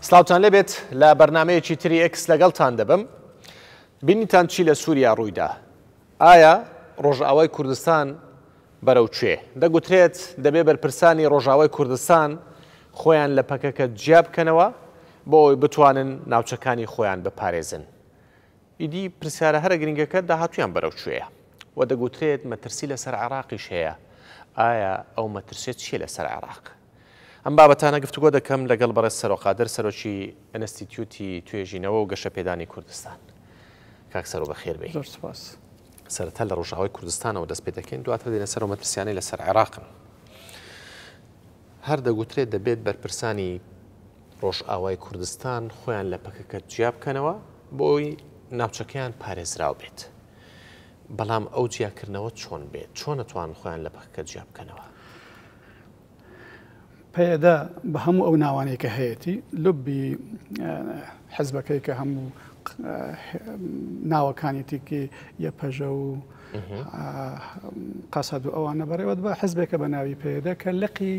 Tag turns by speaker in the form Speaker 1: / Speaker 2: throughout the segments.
Speaker 1: سڵاوتان لێبێت لە بەرنمەیەکی تری ئێکس لەگەڵتان دەبم بینیتان چی لە سووریا ڕوویدا ئایا ڕۆژئاوای کوردستان بەرەو کوێ دەگوترێت دەبێ بەرپرسانی ڕۆژاوای کوردستان خۆیان لە پەکەکە جیا بکەنەوە بۆ ئەوەی بتوانن ناوچەکانی خۆیان بپارێزن ئیدی پرسیارە هەرە گرنگەکە داهاتوویان بەرەو کوێیە؟ وە دەگوترێت مەترسی لەسەر عێراقیش هەیە، ئایا ئەو مەترسیە چییە لەسەر عێراق؟ ئەم بابەتانە گفتوگۆ دەکەم لەگەڵ بەڕێز سەرۆ قادر سەرۆکی ئەنستیتیوتی توێژینەوە و گەشەپێدانی کوردستان. کاک سەرۆ بەخێر بێی.
Speaker 2: زۆر سپاس.
Speaker 1: سەرەتا لە ڕۆژئاوای کوردستانەوە دەست پێ دەکەین دواتر دێنە سەر ئەو مەترسیانەی لەسەر عێراقن. هەر دەگوترێت دەبێت بەرپرسانی ڕۆژئاوای کوردستان خۆیان لە پەکەکە جیا بکەنەوە بۆ ئەوەی ناوچەکەیان پارێزراو بێت. بەڵام ئەو جیاکردنەوە چۆن بێت؟ چۆن ئەتوانن خۆیان لە پەکەکە جیا بکەنەوە؟
Speaker 2: پەیەدە بە هەموو ئەو ناوانەی کە هەیەتی لوبی حزبەکەی کە هەموو ناوەکانیتی کی یەپەژە و قەسەد و ئەوانە بەڕێوەت بە حزبێکە بە ناوی پەیەدە کە لقی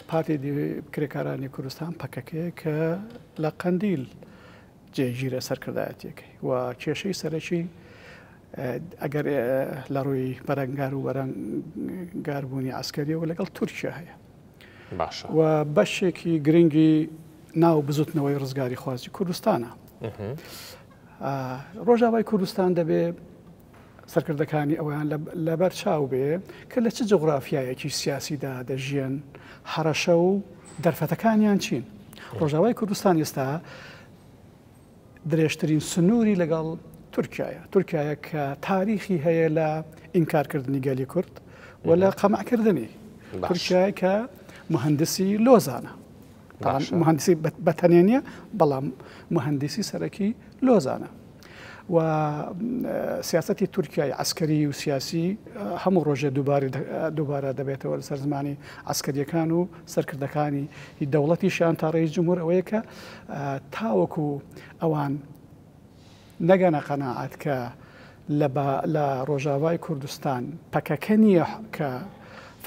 Speaker 2: پارتی کرێکارانی کوردستان پەکەکەیە کە لە قەندیل جێگیرە سەرکردایەتیەکەی و کێشەی سەرەکی ئەگەر لە ڕووی بەرەنگار و بەرەنگاربوونی عسکەریەوە لەگەڵ تورکیا هەیە
Speaker 1: باشە
Speaker 2: و بەشێکی گرنگی ناو بزوتنەوەی ڕزگاری خوازی کوردستانە ڕۆژاوای کوردستان دەبێ سەرکردەکانی ئەوەیان لەبەر چاو بێ کە لە چ جوغرافیایەکی سیاسیدا دەژیەن، هەڕەشە و دەرفەتەکانیان چین. ڕۆژاوای کوردستان ئێستا درێژترین سنووری لەگەڵ تورکیایە، تورکیایە کە تاریخی هەیە لە ئینکارکردنی گەلی کورد و لە قەمعکردنی. تورکیایە کە مهندسی لۆزانە. مهندسی بە تەنێ نییە، بەڵام مهندسی سەرەکی لۆزانە. و سیاسەتی تورکیای عەسکەری و سیاسی هەموو ڕۆژێ دووبارە دەبێتەوە لەسەر زمانی عەسکەریەکان و سەرکردەکانی دەوڵەتیشیان تا ڕئیس جمهور ئەوەیە کە تاوەکو ئەوان نەگەنە قەناعەت کە لە ڕۆژاوای کوردستان پەکەکە نییە کە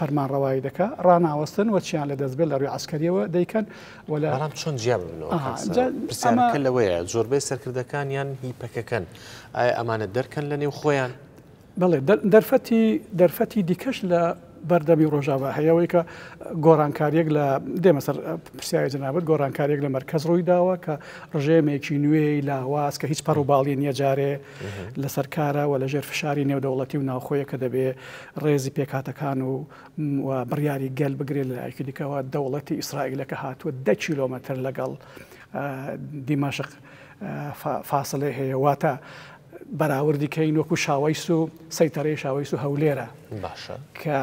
Speaker 2: فەرمانڕەوایی دەکا، ڕاناوەستن و چیان لە دەست بێت لە ڕووی عەسکەریەوە دەیکەن و لە.
Speaker 1: بەڵام چۆن جیا ببنەوە کاک سەرۆک؟ پرسیارەکە لەوەیە زۆربەی سەرکردەکانیان هی پەکەکەن، ئایا ئەمانە دەرکەن لە نێو خۆیان؟
Speaker 2: بەڵێ دەرفەتی دەرفەتی دیکەش لە بەردەمی ڕۆژاوا هەیە ئەوەی کە گۆڕانکاریەک لە دێمە سەر پرسیاری جەنابت گۆڕانکاریەک لە مەرکەز ڕووی داوە کە ڕژێمێکی نوێی لاواز کە هیچ پەڕ و باڵی نییە جارێ لەسەر کارە و لەژێر فشاری نێودەوڵەتی و ناوخۆیە کە دەبێ ڕێزی پێکهاتەکان و و بڕیاری گەل بگرێت لە لایەکی دیکەوە دەوڵەتی ئیسرائیلە کە هاتووە دە کیلۆمەتر لەگەڵ دیمەشق فاسلەی هەیە واتە بەراوردی کەین وەکو شاوەیس و سەیتەرەی شاوەیس و هەولێرە
Speaker 1: باشە
Speaker 2: کە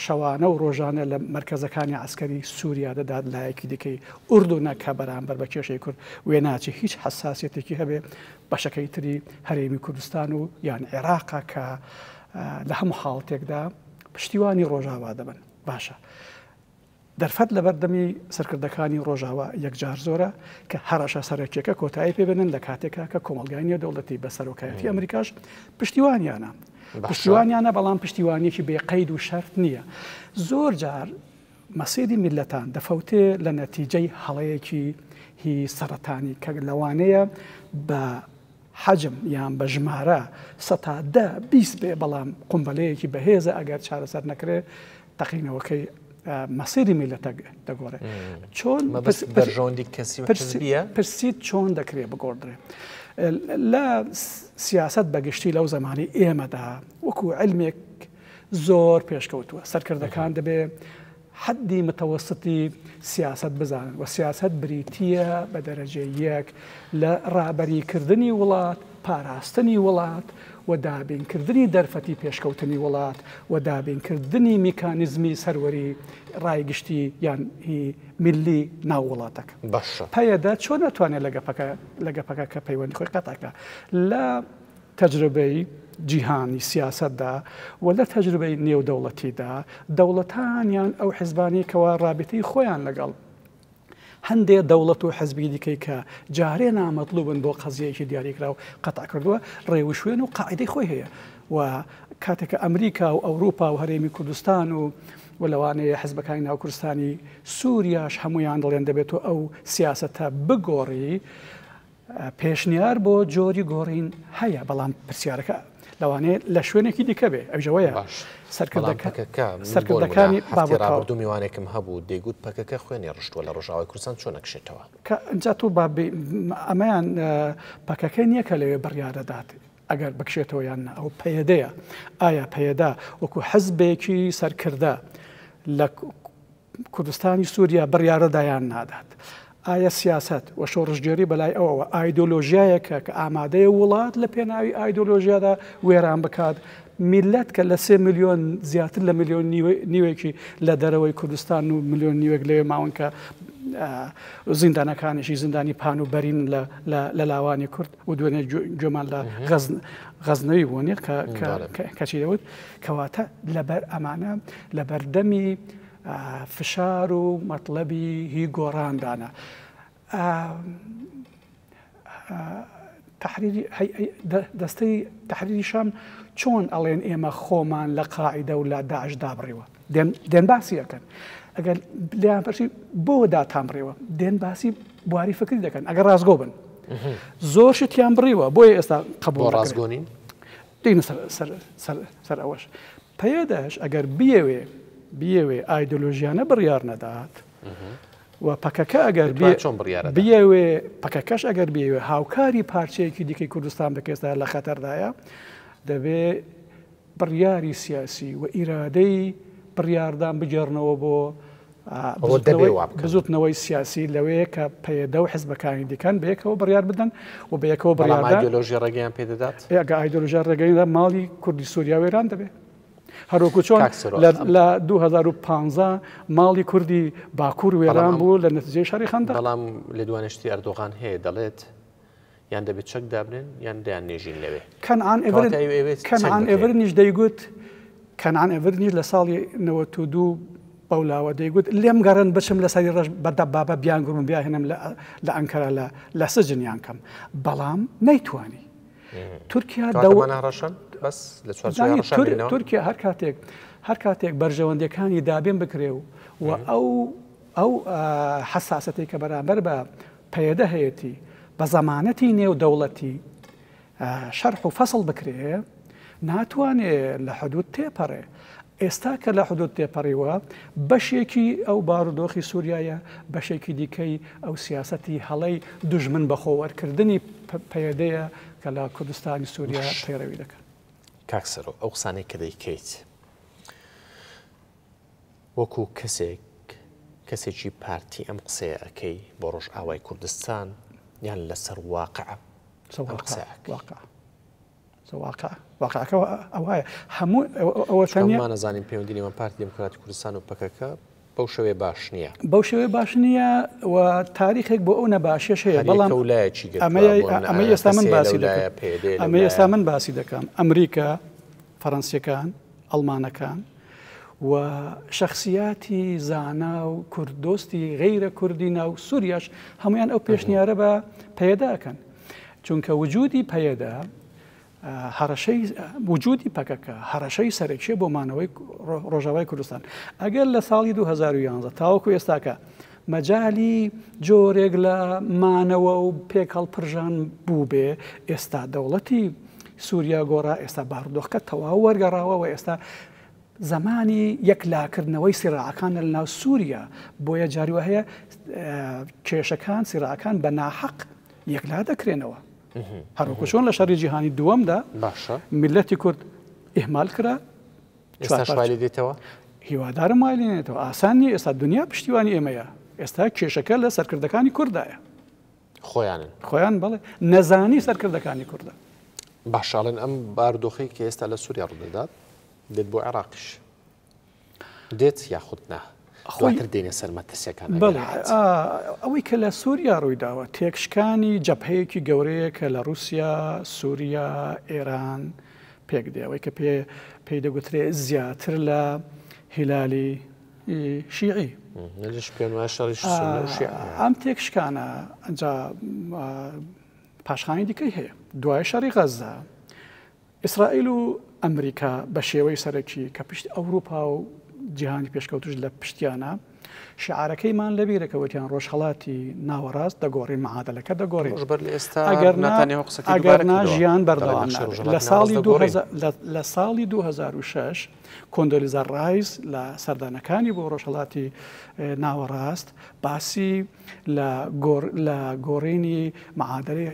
Speaker 2: شەوانە و ڕۆژانە لە مەرکەزەکانی عەسکەری سووریا دەدات لایەکی دیکەی ئوردونە کە بەرامبەر بە کێشەی کورد وێناچێ هیچ حەساسیەتێکی هەبێ بەشەکەی تری هەرێمی کوردستان و یان عێراقە کە لە هەموو حاڵتێکدا پشتیوانی ڕۆژاوا دەبن باشە دەرفەت لەبەردەمی سەرکردەکانی ڕۆژاوا یەکجار زۆرە کە هەڕەشە سەرەکیەکە کۆتایی پێ بێنن لە کاتێکا کە کۆمەڵگای نێودەوڵەتی بە سەرۆکایەتی ئەمریکاش پشتیوانیانە پشتیوانیانە بەڵام پشتیوانیەکی بێ قەید و شەرت نییە زۆر جار مەسیری میللەتان دەفەوتێ لە نەتیجەی هەڵەیەکی هی سەرەتانی کە لەوانەیە بە حەجم یان بە ژمارە سەتا دە 20 بێ بەڵام قومبەلەیەکی بەهێزە ئەگەر چارەسەر نەکرێ تەقینەوەکەی مەسیری میللەتە دەگۆڕێ چۆن
Speaker 1: بەرژەوەندی کەسی و حزبیە
Speaker 2: پرسیت چۆن دەکرێ بگۆڕدرێ لە سیاست بەگشتی لەو زمانی ئێمەدا وەکو علمێک زۆر پێشکەوتووە سەرکردەکان دەبێ حەدی متەوەستی سیاسەت بزانن و سیاسەت بریتییە بە دەرەجەی یەک لە ڕابەریکردنی وڵات، پاراستنی وڵات و دابینکردنی دەرفەتی پێشکەوتنی وڵات و دابینکردنی میکانیزمی سەروەری ڕای گشتی یان هی میللی ناو وڵاتەکە.
Speaker 1: باشە.
Speaker 2: پەیەدە چۆن ئەتوانێت لە گەپەکە لە گەپەکە کە پەیوەندی خۆی قەتع کا لە تەجروبەی جیهانی سیاسەتدا و لە تەجروبەی نێودەوڵەتیدا دەوڵەتان یان ئەو حزبانەی کەوا ڕابیتەی خۆیان لەگەڵ هەندێ دەوڵەت و حزبی دیکەی کە جارێ نامەتلوبن بۆ قەزیەیەکی دیاریکراو قەتع کردووە ڕێوشوێن و قاعدەی خۆی هەیە و کاتێک کە ئەمریکا و ئەوروپا و هەرێمی کوردستان و و لەوانەیە حزبەکانی ناو کوردستانی سووریاش هەمویان دەڵێن دەبێت تۆ ئەو سیاسەتە بگۆڕی. پێشنیار بۆ جۆری گۆڕین هەیە، بەڵام پرسیارەکە لەوانەیە لە شوێنێکی دیکە بێ، ئەویش ئەوەیە
Speaker 1: باش بەڵام
Speaker 2: سەرکردەکە
Speaker 1: پەکەکە من بۆ نمونە
Speaker 2: سەرکردەکانی
Speaker 1: هەفتەی
Speaker 2: با بۆ تەواو
Speaker 1: ڕابردوو میوانێکم هەبوو دەیگوت پەکەکە خوێنی ڕشتووە لە ڕۆژئاوای کوردستان چۆن ئەکشێتەوە؟
Speaker 2: کە ئینجا تۆ با بێ ئەمەیان پەکەکە نییە کە لەوێ بڕیار دەدات ئەگەر بکشێتەوە یان نا، ئەوە پەیەدەیە. ئایا پەیەدە وەکو حزبێکی سەرکردە لە کوردستانی سووریا بڕیارەدا یان نادات؟ ئایا سیاسەت و شۆڕشگێڕی بەلای ئەوەوە ئایدۆلۆژیایەکە کە ئامادەیە وڵات لە پێناوی ئایدۆلۆژیادا وێران بکات؟ میللەت کە لە سێ ملیۆن زیاتر لە ملیۆن نیوێکی لە دەرەوەی کوردستان و ملیۆن نیوێک لەوێ ماون کە زیندانەکانیشی زیندانی پان و بەرین لە لاوانی کورد و دوێنێ گوێمان لە غەزنەوی بوو نیە کەچی دەوت کەواتە لەبەر ئەمانە لەبەردەمی فشار و مەتڵەبی هی گۆڕاندانە. تەحریری دەستەی تەحریری شام چۆن ئەڵێن ئێمە خۆمان لە قاعیدە و لە داعش دابڕیوە؟ دێن باسی ئەکەن. ئەگەر لێیان پرسی بۆ داتان بڕیوە، دێن باسی بواری فکری دەکەن ئەگەر ڕاستگۆ بن. زۆر شتیان بڕیوە بۆیە ئێستا قبوڵ
Speaker 1: بۆ ڕاستگۆ نین؟
Speaker 2: دێینە سەر ئەوەش. پەیەدەش ئەگەر بیەوێ بیەوێ ئایدۆلۆژیانە بڕیار نەدات و پەکەکە ئەگەر بیەوێ پەکەکەش ئەگەر بیەوێ هاوکاری پارچەیەکی دیکەی کوردستان بکە ئێستا لە خەتەردایە دەبێ بڕیاری سیاسی و ئیرادەی بڕیاردان بگێڕنەوە بۆ بزوتنەوەی سیاسی لەوەیە کە پەیەدە و حزبەکانی دیکەن بەیەکەوە بڕیار بدەن و بەیەکەوە
Speaker 1: بڕیار بدەن. ئایدۆلۆژی ڕێگەیان پێ دەدات؟
Speaker 2: ئەگەر ئایدۆلۆژیا ڕێگەی نەدا ماڵی کوردی سووریا وێران دەبێ. هەروەکو چۆن لە 2015 ماڵی کوردی باکوور وێران بوو لە نەتیجەی شەڕی خەندەق.
Speaker 1: بەڵام لێدوانێشتی ئەردۆغان هەیە دەڵێت یان دەبێت چەک دابنێن یان دەیان نێژین لەوێ.
Speaker 2: کەنعان ئێڤرنیش دەیگوت کەنعان ئێڤرنیش لە ساڵی 92 بەولاوە دەیگوت لێم گەڕێن بچم لە سەری ڕەش بە دەبابە بیانگرم بیاهێنم لە ئەنکەرە لە سجنیان کەم بەڵام نەیتوانی. تورکیا
Speaker 1: ڕەشن بەس لە
Speaker 2: تورکیا هەر کاتێک هەر کاتێک بەرژەوەندەکانی دابێن بکرێ و و ئەو ئەو حساستێک کە بەرامبەر بە پەیەدە هەیەتی بە زەمانەتی نێودەوڵەتی شەرح و فەسڵ بکرێ ناتوانێ لە حدود تێپەڕێ. ئێستا کە لە حدود تێپەڕیوە بەشێکی ئەو بارودۆخی سووریایە بەشێکی دیکەی ئەو سیاسەتی هەڵەی دوژمن بەخۆوەرکردنی پەیەدەیە کە لە کوردستانی سووریا پەیڕەوی دەکەن.
Speaker 1: کاک سەرۆ ئەو قسانەی کە دەیکەیت وەکو کەسێک کەسێکی پارتی ئەم قسەیە ئەکەی بۆ ڕۆژئاوای کوردستان یان لەسەر واقع ئەم قسەیە ئەکەی؟
Speaker 2: واقع واقعەکە ئەوایە هەموو ئەوە تەنیا
Speaker 1: نەزانین پەیوەندی نێوان پارتی دیموکراتی کوردستان و پەکەکە بەو شێوەیە باش نییە
Speaker 2: بەو شێوەیە باش نییە و تاریخێک بۆ ئەو نەباشیش هەیە بەڵام ئەمە ئێستا من باسی دەکەم ئەمە ئێستا من باسی دەکەم ئەمریکا فەرەنسیەکان ئەڵمانەکان و شەخسیاتی زانا و کورددۆستی غەیرە کوردی ناو سووریاش هەمویان ئەو پێشنیارە بە پەیەدە ئەکەن چونکە وجودی پەیەدە هەڕەشەی وجودی پەکەکە هەڕەشەی سەرەکیە بۆ مانەوەی ڕۆژاوای کوردستان ئەگەر لە ساڵی 2011 تاوەکو ئێستاکە مەجالی جۆرێک لە مانەوە و پێک هەڵپرژان بووبێ ئێستا دەوڵەتی سووریا گۆڕا ئێستا بارودۆخەکە تەواو وەرگەڕاوە و ئێستا زمانی یەکلاکردنەوەی سیراعەکانە لە ناو سووریا بۆیە جاری وا هەیە کێشەکان سیراعەکان بە ناحەق یەکلا دەکرێنەوە هەروەکو چۆن لە شەڕی جیهانی دووەمدا
Speaker 1: باشە
Speaker 2: میللەتی کورد ئیهمال کرا
Speaker 1: ئێستاش وای لێ دێتەوە؟
Speaker 2: هیوادارم وای لێ نێتەوە. ئاسان نییە ئێستا دنیا پشتیوانی ئێمەیە. ئێستا کێشەکە لە سەرکردەکانی کوردایە.
Speaker 1: خۆیانن.
Speaker 2: خۆیان بەڵێ. نەزانی سەرکردەکانی کوردە.
Speaker 1: باشە ئەڵێن ئەم بارودۆخەی کە ئێستا لە سووریا ڕوودەدات دێت بۆ عێراقیش. دێت یاخود نا؟ دواتر دێینە سەر مەترسیەکان.
Speaker 2: بەڵێ ئەوەی کە لە سووریا ڕوویداوە تێکشکانی جەبهەیەکی گەورەیە کە لە ڕووسیا، سووریا، ئێران، پێک دێ ئەوەی کە پێ پێی دەگوترێ زیاتر لە هیلالی شیعی.
Speaker 1: منیش پێم وایە شەڕی سوننە و شیعە.
Speaker 2: ئەم تێکشکانە ئەنجا پاشخانی دیکەی هەیە. دوای شەڕی غەززە ئیسرائیل و ئەمریکا بە شێوەی سەرەکی کە پشت ئەوروپا و جیهانی پێشکەوتوش لە پشتیانە. شیعارەکەیمان لەبیرە کە وتیان ڕۆژهەڵاتی ناوەڕاست دەگۆڕین، معادەلەکە دەگۆڕین.
Speaker 1: ڕۆژ بەر لە ئێستا
Speaker 2: ئەگەر نا
Speaker 1: ناتانیاهۆ قسەکەی
Speaker 2: ئەگەر
Speaker 1: دووبارە
Speaker 2: نا
Speaker 1: کردەوە،
Speaker 2: ژیان
Speaker 1: دەڵێ
Speaker 2: بەردەوام
Speaker 1: نەخشەی
Speaker 2: نابێت. لە
Speaker 1: ڕۆژهەڵاتی ناوەڕاست
Speaker 2: ساڵی دوو
Speaker 1: دەگۆڕین.
Speaker 2: هەزار لە لە ساڵی 2006 کۆندۆلیزا ڕایس لە سەردانەکانی بۆ ڕۆژهەڵاتی ناوەڕاست باسی لە گۆڕ لە گۆڕینی معادەلەی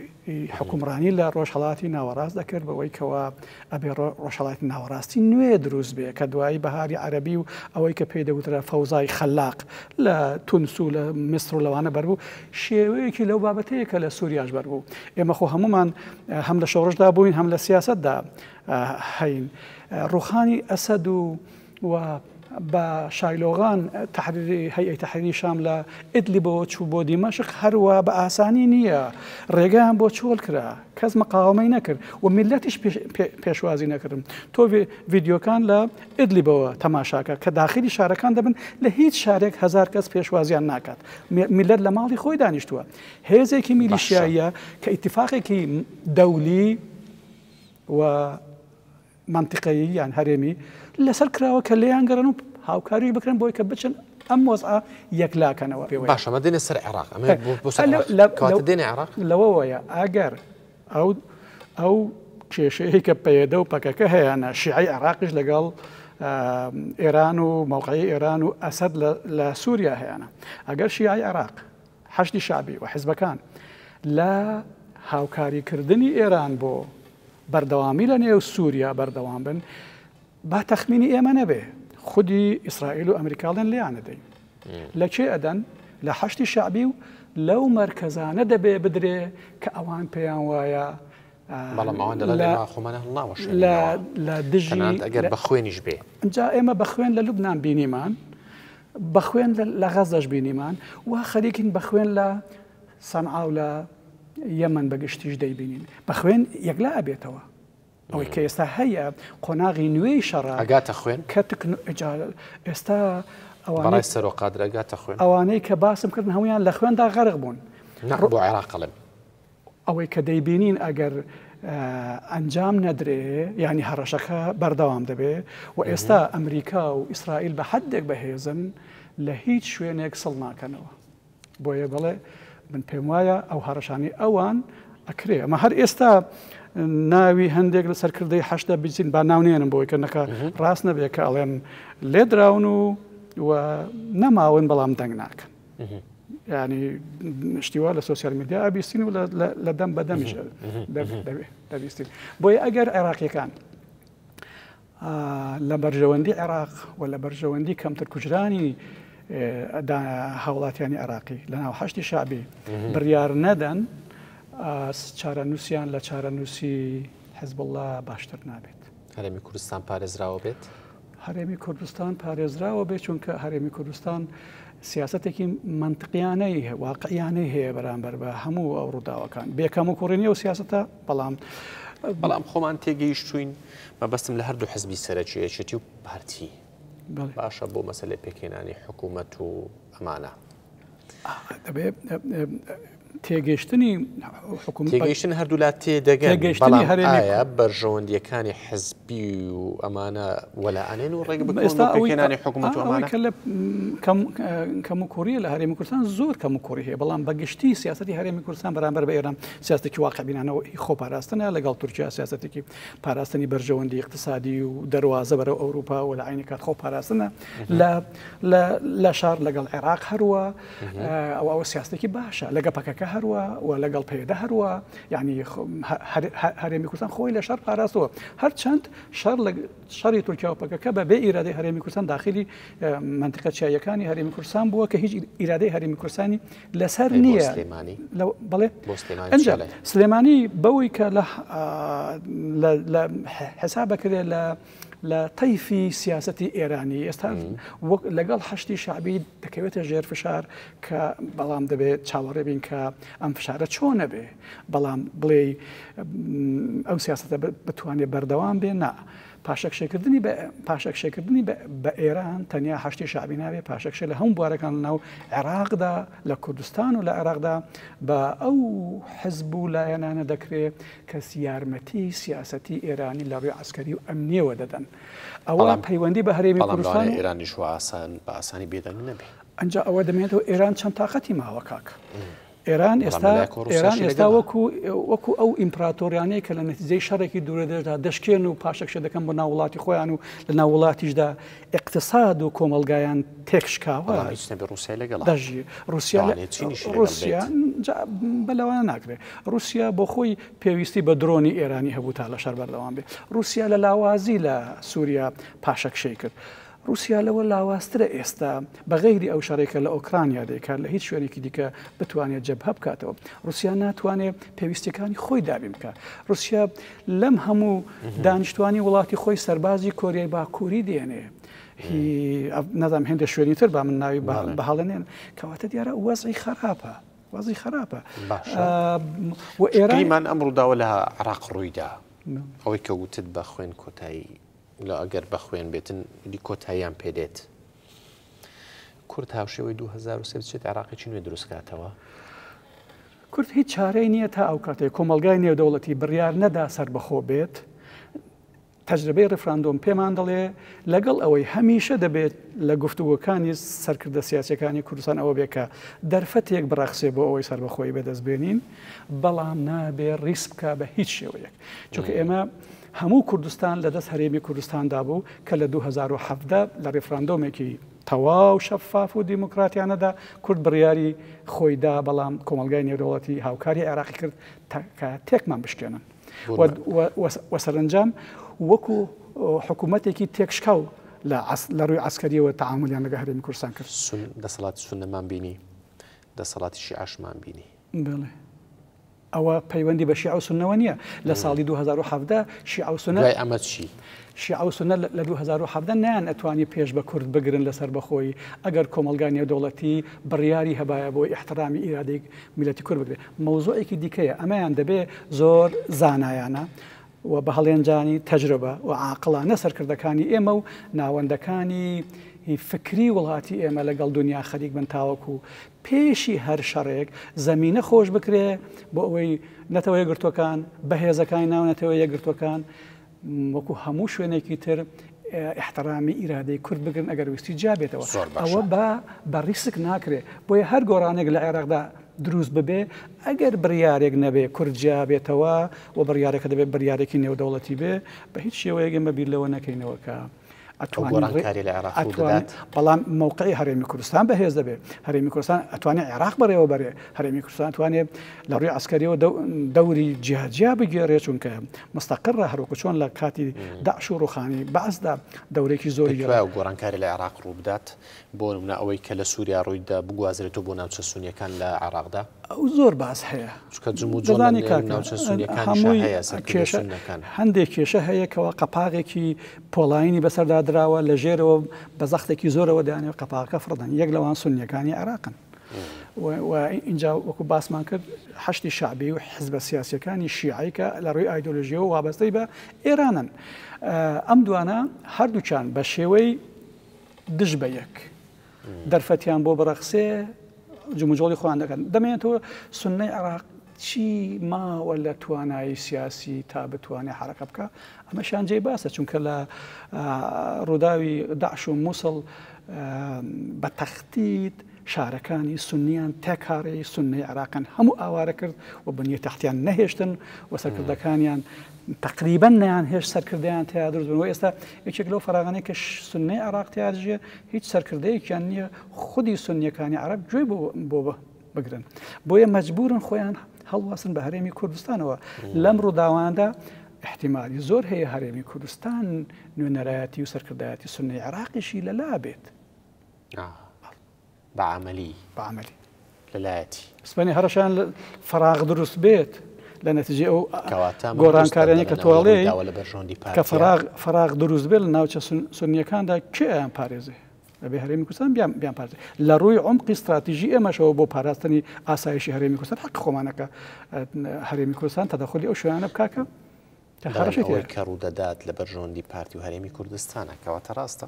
Speaker 2: حوکمڕانی لە ڕۆژهەڵاتی ناوەڕاست دەکرد بەوەی کەوا ئەبێ ڕۆژهەڵاتی ناوەڕاستی نوێ دروست بێ کە دوایی بەهاری عەرەبی و ئەوەی کە پێی دەگوترا فەوزای خەلاق لە تونس و لە میسر و لەوانە بەربوو شێوەیەکی لەو بابەتەیە کە لە سووریاش بەربوو ئێمە خۆ هەمومان هەم لە شۆڕشدا بووین هەم لە سیاسەتدا هەین ڕوخانی ئەسەد و و بە شایلۆغان تەحریری هەیئەی تەحریری شام لە ئیدلیبەوە چوو بۆ دیمەشق هەروا بە ئاسانی نییە ڕێگەیان بۆ چۆل کرا کەس مقاومەی نەکرد و میللەتیش پێشوازی نەکردن تۆ ڤیدیۆکان لە ئیدلیبەوە تەماشاکە کە داخلی شارەکان دەبن لە هیچ شارێک هەزار کەس پێشوازیان ناکات میللەت لە ماڵی خۆی دانیشتووە هێزێکی میلیشیاییە کە ئیتفاقێکی دەولی و مەنتیقەیی یان هەرێمی لەسەر کراوە کە لێیان گەڕێن و هاوکاریش بکرێن بۆی کە بچن ئەم وەزعە یەکلاکەنەوە.
Speaker 1: باشە ئەمە دێنە سەر عێراق ئەمە بۆ سەر عێراق کەواتە دێنە عێراق؟
Speaker 2: لەوەوەیە ئەگەر ئەو ئەو کێشەیەی کە پەیەدە و پەکەکە هەیانە شیعەی عێراقیش لەگەڵ ئێران و مەوقعی ئێران و ئەسەد لە سووریا هەیانە ئەگەر شیعەی عێراق حەشدی شەعبی و حزبەکان لە هاوکاریکردنی ئێران بۆ بەردەوامی لە نێو سووریا بەردەوام بن، با تەخمینی ئێمە نەبێ، خودی ئیسرائیل و ئەمریکا ئەڵێن لێیان ئەدەین. لە کێ ئەدەن؟ لە حەشدی شەعبی و لەو مەرکەزانە دەبێ بدرێ کە ئەوان پێیان وایە
Speaker 1: بەڵام ئەوان دەڵێن ئێمە خۆمان هەڵناوەشێنینەوە
Speaker 2: لە دژی
Speaker 1: تەنانەت ئەگەر بە خوێنیش بێ.
Speaker 2: ئینجا ئێمە بە خوێن لە لوبنان بینیمان، بە خوێن لە غەزەش بینیمان، وا خەریکین بە خوێن لە سەنعا و لە یەمەن بە گشتیش دەیبینین. بە خوێن یەکلا ئەبێتەوە. ئەوەی کە ئێستا هەیە قۆناغی نوێی شەڕە.
Speaker 1: ئەگاتە خوێن؟
Speaker 2: کە تکنو ئەجا ئێستا ئەوانەی
Speaker 1: بەڕای سەرۆک قادر ئەگاتە خوێن؟
Speaker 2: ئەوانەی کە باسم کردن هەموویان لە خوێندا غەرق بوون.
Speaker 1: نا بۆ عێراق ئەڵێم.
Speaker 2: ئەوەی کە دەیبینین ئەگەر ئەنجام نەدرێ یانی هەڕەشەکە بەردەوام دەبێ و ئێستا ئەمریکا و ئیسرائیل بە حدێک بەهێزن لە هیچ شوێنێک سڵ ناکەنەوە. بۆیە بەڵێ من پێم وایە ئەو هەڕەشانەی ئەوان ئەکرێ ئەمە هەر ئێستا ناوی هەندێک لە سەرکردەی حەشدە بچین با ناو نێنم بۆی کە نەکە ڕاست نەبێ کە ئەڵێن لێدراون و و نەماون بەڵام دەنگ ناکەن ینی شتیوا لە سۆسیال میدیا ئەبیستین و لە دەم بە دەمیش دەبیستین بۆیە ئەگەر عێراقیەکان لە بەرژەوەندی عێراق و لە بەرژەوەندی کەمتر کوژرانی هاوڵاتیانی عێراقی لە ناو حەشدی شەعبی بڕیار نەدەن، چارەنووسیان لە چارەنووسی حزبوڵڵا باشتر نابێت.
Speaker 1: هەرێمی کوردستان پارێزراوە بێت؟
Speaker 2: هەرێمی کوردستان پارێزراوە بێت، چونکە هەرێمی کوردستان سیاسەتێکی مەنتقیانەی واقعیانەی هەیە بەرامبەر بە هەموو ئەو ڕووداوەکان، بێ کەموکوڕی نییە ئەو سیاسەتە، بەڵام
Speaker 1: بەڵام خۆمان تێگەیشتووین مەبەستم لە هەردوو حزبی سەرەکی یەکێتی و پارتی باشە بۆ مەسەلەی پێکهێنانی حکوومەت و ئەمانە.
Speaker 2: دەبێ تێگەیشتنی
Speaker 1: حکوومەت تێگەیشتن هەردوولا تێدەگەن بەڵام ئایا بەرژەوەندییەکانی حزبی و ئەمانە وەلا ئەنێن و ڕێک بکەون بۆ پێکهێنانی حکوومەت و ئەمانە؟
Speaker 2: ئەوەی کە لە کەموکوڕییە لە هەرێمی کوردستان زۆر کەموکوڕی هەیە، بەڵام بە گشتی سیاسەتی هەرێمی کوردستان بەرامبەر بە ئێران سیاسەتێکی واقعبینانە و خۆپاراستنە، لەگەڵ تورکیا سیاسەتێکی پاراستنی بەرژەوەندی ئیقتسادی و دەروازە بەرەو ئەوروپا و لە عەینی کات خۆپاراستنە لە لە شار لەگەڵ عێراق هەروە ئەوە ئەوە سیاستێکی باشە لەگە پەکەکە هەروە و لەگەڵ پەیەدە هەروە یعنی هەرێمی کوردستان خۆی لە شەڕ پاراستەوە هەرچەند شەڕ لە شەڕی تورکیا و پەکەکە بە بێ ئیرادەی هەرێمی کوردستان داخلی مەنتیقە چیاییەکانی هەرێمی کوردستان بووە کە هیچ ئیرادەی هەرێمی کوردستانی لەسەر نییە بەڵێ ئەنجا سلێمانی بەوەی کە لە حساب بکرێت لە لە تەیفی سیاستی ئێرانی ئێستا وەک لەگەڵ حەشدی شەعبی دەکەوێتە ژێر فشار کە بەڵام دەبێت چاوەڕێ بین کە ئەم فشارە چۆنە بێ بەڵام بڵێ ئەو سیاستە بتوانێت بەردەوام بێ نا پاشەکشێکردنی بە پاشەکشێکردنی بە ئێران تەنیا حەشدی شەعبی نابێ پاشەکشێ لە هەموو بوارەکان لەناو عێراقدا لە کوردستان و لە عێراقدا بە ئەو حزب و لایەنانە دەکرێ کە یارمەتی سیاسەتی ئێرانی لە ڕووی عەسکەری و ئەمنیەوە دەدەن. ئەوە پەیوەندی بە هەرێمی کوردستان
Speaker 1: ئێرانیش ئاسان بە ئاسانی بێدەنگ نەبێ.
Speaker 2: ئەنجا ئەوە دەمێنێتەوە ئێران چەند تاقەتی ماوە کاک. ئێران ئێستا ئێران ئێستا وەکو وەکو ئەو ئیمپراتۆریانەی کە لە نەتیجەی شەڕێکی دوورەدرێژدا دەشکێن و پاشەکشە دەکەن بۆ ناو وڵاتی خۆیان و لە ناو وڵاتیشدا ئیقتساد و کۆمەڵگایان تێکشکاوە
Speaker 1: هیچ نەبێ ڕووسیای لەگەڵە
Speaker 2: دەژی ڕووسیا ڕووسیا بە لەوانە ناکرێت ڕووسیا بۆ خۆی پێویستی بە درۆنی ئێرانی هەبوو تا لە شەر بەردەوام بێ ڕووسیا لە لاوازی لە سووریا پاشەکشەی کرد ڕووسیا لەوە لاوازترە ئێستا بە غەیری ئەو شەڕەی کە لە ئۆکرانیا دەیکات لە هیچ شوێنێکی دیکە بتوانێت جەبهە بکاتەوە. ڕووسیا ناتوانێت پێویستیەکانی خۆی دابین بکات. ڕووسیا لەم هەموو دانیشتوانی وڵاتی خۆی سەربازی کۆریای باکووری دێنێ. هی نازانم هێندە شوێنی تر با من ناوی بە هەڵە نێن. کەواتە دیارە وەزعی خراپە. وەزعی خراپە.
Speaker 1: باشە. و ئێران ئەم ڕووداوە لە عێراق ڕوویدا. ئەوەی کە وتت بە خوێن کۆتایی لە ئەگەر بە خوێن بێتن دی کۆتاییان پێ دێت. کورد هاوشێوەی 2003 بچێت عێراقێکی نوێ دروست کاتەوە؟
Speaker 2: کورد هیچ چارەی نییە تا ئەو کاتەی کۆمەڵگای نێودەوڵەتی بڕیار نەدا سەربەخۆ بێت. تەجربەی ڕفراندۆم پێمان دەڵێ لەگەڵ ئەوەی هەمیشە دەبێت لە گفتوگۆکانی سەرکردە سیاسەکانی کوردستان ئەوە بێ کە دەرفەتێک بڕەخسێ بۆ ئەوەی سەربەخۆیی بەدەست بێنین، بەڵام نابێ ڕیسک بکا بە هیچ شێوەیەک. چونکە ئێمە هەموو کوردستان لە دەست هەرێمی کوردستاندا بوو کە لە 2017 لە ڕیفراندۆمێکی تەواو شەفاف و دیموکراتیانەدا کورد بڕیاری خۆی دا، بەڵام کۆمەڵگای نێودەوڵەتی هاوکاری عێراقی کرد کە تێکمان بشکێنن و سەرەنجام وەکو حکوومەتێکی تێکشکاو لە ڕووی عەسکەریەوە تەعامولیان لەگەڵ هەرێمی کوردستان کرد.
Speaker 1: دەسەڵاتی سوننەمان بینی، دەسەڵاتی شیعەشمان بینی.
Speaker 2: بەڵێ. ئەوە پەیوەندی بە شیعە و سوننەوە نییە. لە ساڵی 2017 شیعە و سوننە.
Speaker 1: دوای ئەمە چی؟
Speaker 2: شیعە و سوننە لە 2017 نەیانئەتوانی پێش بە کورد بگرن لە سەربەخۆیی ئەگەر کۆمەڵگای نێودەوڵەتی بڕیاری هەبایە بۆ ئیحترامی ئیرادەی میللەتی کورد بکرێت. مەوزوعێکی دیکەیە. ئەمەیان دەبێ زۆر زانایانە و بە هەڵێنجانی تەجروبە و عاقڵانە سەرکردەکانی ئێمە و ناوەندەکانی فکری وڵاتی ئێمە لەگەڵ دونیا خەریک بن تاوەکو پێشی هەر شەڕێک زەمینە خۆش بکرێ بۆ ئەوەی نەتەوە یەکگرتووەکان، بەهێزەکانی ناو نەتەوە یەکگرتووەکان وەکو هەموو شوێنێکی تر ئیحترامی ئیرادەی کورد بگرن ئەگەر ویستی جیا بێتەوە. ئەوە بە بە ڕیسک ناکرێ. بۆیە هەر گۆڕانێک لە عێراقدا دروست ببێ ئەگەر بڕیارێک نەبێ کورد جیا بێتەوە و بڕیارەکە دەبێ بڕیارێکی نێودەوڵەتی بێ بە هیچ شێوەیەک ئێمە بیر لەوە نەکەینەوە کە
Speaker 1: ئەتوانین گۆڕانکاری لە عێراق ڕوو دەدات؟
Speaker 2: بەڵام مەوقعی هەرێمی کوردستان بەهێز دەبێت. هەرێمی کوردستان ئەتوانێت عێراق بەڕێوە بەرێ. هەرێمی کوردستان ئەتوانێت لە ڕووی عەسکەریەوە دەوری جیاجیا بگێڕێ، چونکە مستەقڕە، هەروەکو چۆن لە کاتی داعش و ڕووخانی بەعسدا دەورێکی زۆری
Speaker 1: گێڕا. پێت وایە گۆڕانکاری لە عێراق ڕوو بدات؟ بۆ نمونە ئەوەی کە لە سووریا ڕوویدا بگوازرێتەوە بۆ ناوچە سونییەکان لە عێراقدا؟
Speaker 2: ئەو زۆر باس هەیە.
Speaker 1: چونکە جموجۆڵ لە نێو ناوچە سونییەکانیشا هەیە، سەرکردە سوننەکان.
Speaker 2: هەندێک کێشە هەیە کەوا قەپاغێکی پۆڵایینی بەسەردا دراوە، لە ژێرەوە بە زەختێکی زۆرەوە دەیانەوێت قەپاغەکە فڕدەن. یەک لەوان سوننییەکانی عێراقن. و ئینجا وەکو باسمان کرد حەشدی شەعبی و حزبە سیاسییەکانی شیعەی کە لە ڕووی ئایدۆلۆژییەوە وابەستەی بە ئێرانن. ئەم دوانە هەردووکیان بە شێوەی دژ بە یەک دەرفەتیان بۆ بڕەخسێ جموجۆڵی خۆیان دەکەن. دەمێنێتەوە سوننەی عێراق چی ماوە لە توانایی سیاسی تا بتوانێت حرەکە بکە، ئەمەشیان جێی باسە، چونکە لە ڕووداوی داعش و مووسڵ بە تەختیت شارەکانی سوننیان تێکهاڕی، سوننەی عێراقیان هەموو ئاوارە کرد و بنیە تەختیان نەهێشتن و سەرکردەکانیان تەقریبەن نەیانهێشت سەرکردەیان تیا دروست بن و ئێستا یەکێک لەو فەراغانەی کە سوننەی عێراق تیا دژێ هیچ سەرکردەیەکیان نییە خودی سوننیەکانی عەرەب گوێی بۆ بگرن بۆیە مەجبورن خۆیان هەڵواسن بە هەرێمی کوردستانەوە لەم ڕووداواندا احتیمالی زۆر هەیە هەرێمی کوردستان نوێنەرایەتی و سەرکردایەتی سوننەی عێراقیشی لەلا بێت.
Speaker 1: بە عەمەلی.
Speaker 2: بە عەمەلی.
Speaker 1: لە لایەتی.
Speaker 2: سبەینێ هەڕەشەیان لە فەراغ دروست بێت لە نەتیجەی ئەو گۆڕانکاریانەی کە تۆ ئەڵێی کە فەراغ فەراغ دروست بێت لە ناوچە سوننییەکاندا کێ ئەیان پارێزێ؟ ئەبێ هەرێمی کوردستان بیان بیان پارێزێ. لە ڕووی عومقی ستراتیژی ئێمەشەوە بۆ پاراستنی ئاسایشی هەرێمی کوردستان حەقی خۆمانە کە هەرێمی کوردستان تەدەخولی ئەو شوێنانە بکا کە
Speaker 1: هەڕەشەی ئەوەی کە ڕوودەدات لە بەرژەوەندی پارتی و هەرێمی کوردستانە کەواتە ڕاستە؟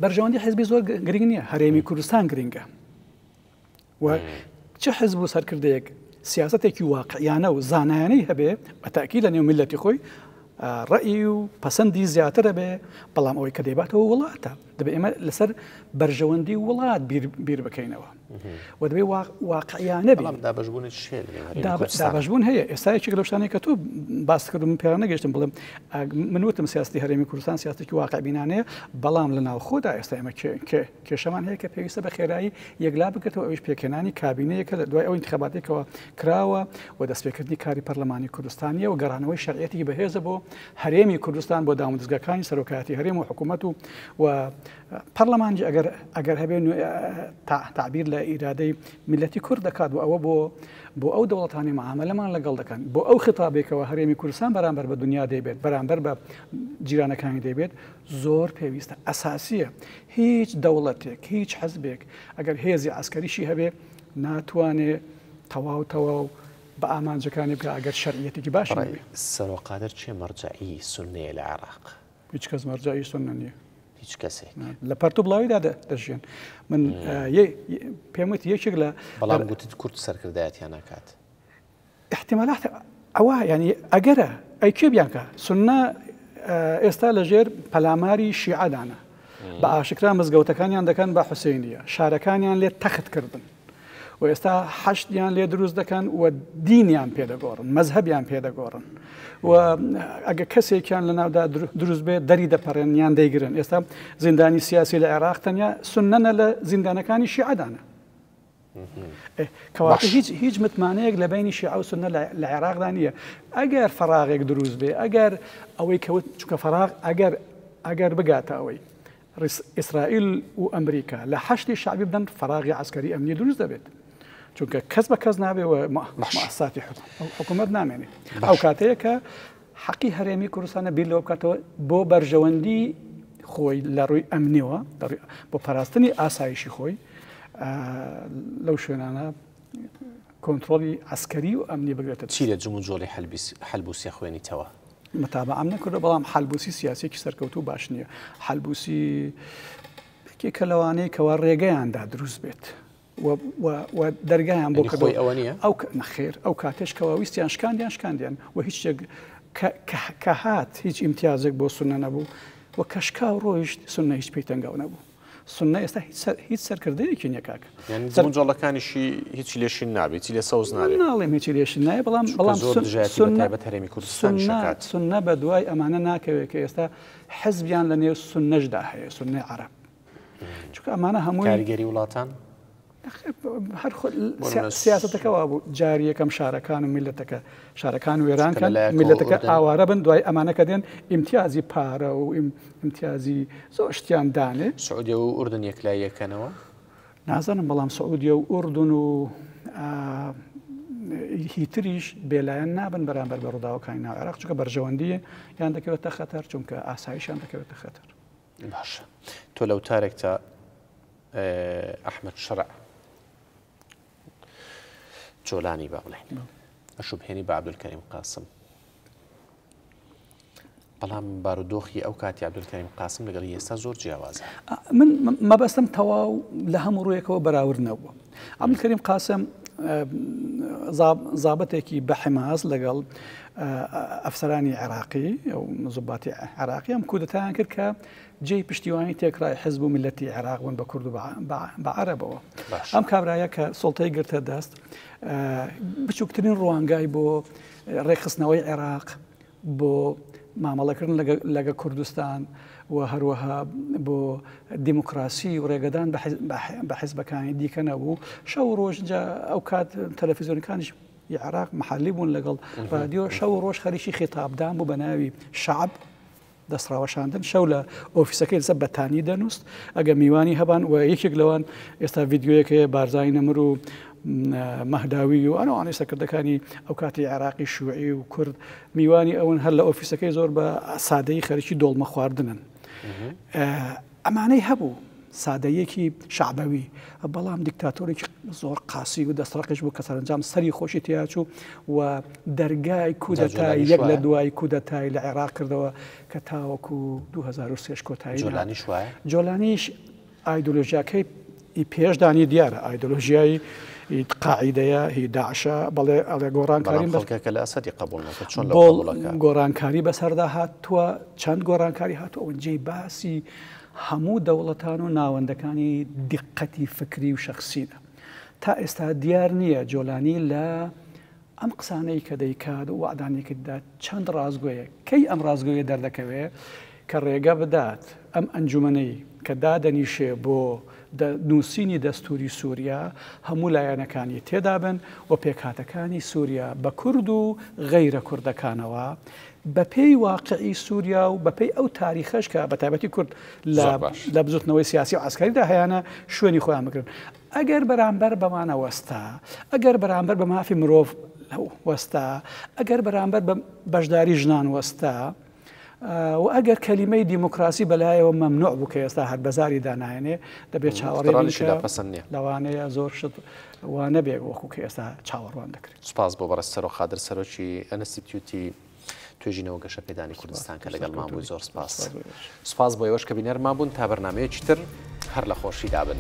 Speaker 2: بەرژەوەندی حزبی زۆر گرنگ نییە هەرێمی کوردستان گرنگە و چ حزب و سەرکردەیەک سیاستێکی واقعیانە و زانایانەی هەبێ بە تاکی لە نێو میلەتی خۆی ڕەئی و پەسەندی زیاترە بێ بەڵام ئەوەی کە دەیباتەوە وڵاتە دەبێ ئێمە لەسەر بەرژەوەندی وڵات بیر بکەینەوە و دەبێ واقعیانە بێ دابەشبوون هەیە ئێستا یەکێک لەو شتانەی کە تۆ باس کرد من پێیان نەگەیشتم بڵێم من وتم سیاستی هەرێمی کوردستان سیاستێکی واقعبینانەیە بەڵام لە ناوخۆدا ئێستا ئێمە کێشەمان هەیە کە پێویستە بە خێرایی یەکلا بکرێتەوە ئەویش پێکهێنانی کابینەیەکە لە دوای ئەو ئینتخاباتێکەوە کراوە و دەستپێکردنی کاری پەرلەمانی کوردستانیە و گەڕانەوەی شەرعیەتێکی بەهێزە بۆ هەرێمی کوردستان بۆ دامودەزگاکانی سەرۆکایەتی هەرێم و حکوومەت و و پەرلەمانیش ئەگەر ئەگەر هەبێ تەعبیر لە ئیرادەی میللەتی کورد دەکات و ئەوە بۆ بۆ ئەو دەوڵەتانی معاملەمان لەگەڵ دەکەن بۆ ئەو خیتابێکەوە هەرێمی کوردستان بەرامبەر بە دنیا دەیبێت بەرامبەر بە جیرانەکانی دەیبێت زۆر پێویستە ئەساسیە هیچ دەوڵەتێک هیچ حزبێک ئەگەر هێزی عسکەریشی هەبێ ناتوانێ تەواو تەواو بە ئامانجەکانی بگا ئەگەر شەرعیەتێکی باشی
Speaker 1: بەڕای سەرۆک قادر کێ مەرجەعی سوننەیە لە عێراق؟
Speaker 2: هیچ کەس مەرجەعی سوننە نییە.
Speaker 1: هیچ کەسێک.
Speaker 2: لە پەرت و بڵاویدا دەژیێن. من پێم وت یەکێک لە
Speaker 1: بەڵام گوتت کورد سەرکردایەتیان ناکات.
Speaker 2: احتمالات ئەوە یعنی ئەگەرە ئەی کێ بیانکا سوننە ئێستا لەژێر پەلاماری شیعەدانە بە ئاشکرا مزگەوتەکانیان دەکەن بە حوسێنیە شارەکانیان لێ تەخت کردن و ئێستا حەشدیان لێ دروست دەکەن و دینیان پێدەگۆڕن مەزهەبیان پێدەگۆڕن و ئەگە کەسێکیان لە ناودا دروست بێت دەری دەپەڕێن یان دەیگرن ئێستا زیندانی سیاسی لە عێراق تەنیا سنەنە لە زیندانەکانی شیعەدانە کەواتە هیچ هیچ متمانەیەک لە بینی شیعە و سنە لە عێراقدا نییە ئەگەر فەراغێک دروست بێ ئەگەر ئەوەی کەوت چونکە فەراغ ئەگەر ئەگەر بگاتە ئەوەی ئیسرائیل و ئەمریکا لە حەشدی شەعبی بدەن فەراغی عەسکەری ئەمنی دروست دەبێت چونکە کەس بە کەس نابێ و مؤسساتی حکوومەت نامێنێت ئەو کاتەیە کە حەقی هەرێمی کوردستانە بیر لەوە بکاتەوە بۆ بەرژەوەندی خۆی لە ڕووی ئەمنیەوە بۆ پاراستنی ئاسایشی خۆی لەو شوێنانە کۆنترۆڵی عەسکەری و ئەمنی بگرێتە
Speaker 1: چی لە جموجۆڵی حەلبوسی ئەخوێنیتەوە؟
Speaker 2: متابعەم نەکردووە بەڵام حەلبوسی سیاسیەکی سەرکەوتوو باش نییە. حەلبوسی یەکێکە لەوانەی کەوا ڕێگەیان دا دروست بێت و دەرگایان بۆ
Speaker 1: کردەوە. ئەوە نییە؟
Speaker 2: ئەو نەخێر ئەو کاتێش کەوا ویستیان شکاندیان شکاندیان و هیچ شتێک کە هات هیچ ئیمتیازێک بۆ سوننە نەبوو و کە شکا و ڕۆیشت سوننە هیچ پێی تەنگاو نەبوو. سوننە ئێستا هیچ سەرکردەیەکی نییە کاکە.
Speaker 1: یانی جموجۆڵەکانیشی هیچی لێ شین نابێ، هیچی لێ سەوز نابێ.
Speaker 2: من ناڵێم هیچی لێ شین نابێ، بەڵام
Speaker 1: چونکە زۆر دژایەتی بە تایبەت هەرێمی کوردستانیش ئەکات.
Speaker 2: سوننە بە دوای ئەمانە ناکەوێت کە ئێستا حزبیان لە نێو سوننەشدا هەیە، سوننەی عەرەب. چونکە ئەمانە هەمووی.
Speaker 1: کاریگەری وڵاتان؟
Speaker 2: هەر سیاسەتەکە وابوو جاری یەکەم شارەکان و میلەتەکە شارەکان وێران کەن میلەتەکە ئاوارە بن دوای ئەمانە کە دێن ئیمتیازی پارە و ئیمتیازی زۆر شتیان دانێ
Speaker 1: سعودیە و ئوردن یەکلای یەکەنەوە
Speaker 2: نازانم بەڵام سعودیە و ئوردن و هیتریش بێلایەن نابن بەرامبەر بە ڕووداوەکانی ناو عێراق چونکە بەرژەوەندی یان دەکەوێتە خەتەر چونکە ئاسایشیان دەکەوێتە خەتەر
Speaker 1: باشە تۆ لە وتارێکتا ئەحمەد شەرع جۆلانی با بڵێن ئەشوبهێنی بە عەبدولکەریم قاسم بەڵام بارودۆخی ئەو کاتی عەبدولکەریم قاسم لەگەڵ ئێستا زۆر جیاوازە
Speaker 2: من مەبەستم تەواو لە هەموو ڕوویەکەوە بەراورد نەبووە عەبدولکەریم قاسم زابتێکی بە حماس لەگەڵ ئەفسەرانی عێراقی زوباتی عێراقی ئەم کودەتایان کرد کە جێی پشتیوانی تێکڕای حزب و میللەتی عێراق بوون بە کورد و بە عەرەبەوە. ئەم کابرایە کە سوڵتەی گرتە دەست بچووکترین ڕوانگای بۆ ڕێکخستنەوەی عێراق بۆ مامەڵەکردن لەگە کوردستان و هەروەها بۆ دیموکراسی و ڕێگەدان بە حزبەکانی دیکە نەبوو شەو ڕۆژ ئەو کات تەلەفیزیۆنەکانیش ی عێراق محلی بوون لەگەڵ رادیۆ شەو ڕۆژ خەریکی خیتابدان بوو بە ناوی شەعب دەستڕاوەشاندن شەو لە ئۆفیسەکەی لەسەر بەتانی دەنووست ئەگە میوانی هەبان و یەکێک لەوان ئێستا ڤیددیوەیەک هەیە بارزانی نەمر و مەهداوی و ئەنوانی سەرکردەکانی ئەو کاتی عێراقی شوعی و کورد میوانی ئەون هەر لە ئۆفیسەکەی زۆر بە سادەی خەریکی دۆڵمە خواردنن ئەمانەی هەبوو، سادەییەکی شەعبەوی، بەڵام دیکتاتۆرێکی زۆر قاسی و دەستڕەقیش بوو کە سەرەنجام سەری خۆشی تیاچوو و دەرگای کودەتای یەک لە دوای کودەتای لە عێراق کردەوە کە تاوەکو 2003 کۆتایی
Speaker 1: جۆلانیش وایە؟
Speaker 2: جۆلانیش ئایدۆلۆژیاکەی ئی پێشدانی دیارە ئایدۆلۆژیای هی قاعیدەیە، هی داعشە، بەڵێ ئەڵێ گۆڕانکاریم
Speaker 1: بەڵام خەڵکەکە لە ئەسەدی قبوڵ نەکرد، چۆن لەو قبوڵ ئەکا؟
Speaker 2: گۆڕانکاری بەسەردا هاتووە، چەند گۆڕانکاری هاتووە، ئەوە جێی باسی هەموو دەوڵەتان و ناوەندەکانی دیقەتی فکری و شەخسینە. تا ئێستا دیار نییە جۆلانی لە ئەم قسانەی کە دەیکات و وەعدانەی کە دەدات چەند ڕاستگۆیە؟ کەی ئەم ڕاستگۆیە دەردەکەوێ کە ڕێگە بدات ئەم ئەنجومەنەی کە دادەنیشێ بۆ نووسینی دەستووری سووریا هەموو لایەنەکانی تێدا بن و پێکهاتەکانی سووریا بە کورد و غەیرە کوردەکانەوە بەپێی واقعی سووریا و بەپێی ئەو تاریخەش کە بە تایبەتی کورد لە بزوتنەوەی سیاسی و عسکەریدا هەیانە شوێنی خۆیان بگرن. ئەگەر بەرامبەر بەمانە وەستا، ئەگەر بەرامبەر بە مافی مرۆڤ وەستا، ئەگەر بەرامبەر بە بەشداری ژنان وەستا و ئەگەر کەلیمەی دیموکراسی بەلایەوە مەمنوع بوو کە ئێستا هەر بەزاری دانایەنێ، دەبێت چاوەڕێ بین کە لەوانەیە زۆر شت وا نەبێ وەکو کە ئێستا چاوەڕوان دەکرێت.
Speaker 1: سوپاس بۆ بەڕێز سەرۆک قادر سەرۆکی ئەنستیتیوتی توێژینەوە گەشەپێدانی کوردستان کە لەگەڵمان بووی زۆر سپاس. سپاس بۆ ئێوەش کە بینەرمان بوون تا بەرنامەیەکی تر هەر لە خۆشیدا بن.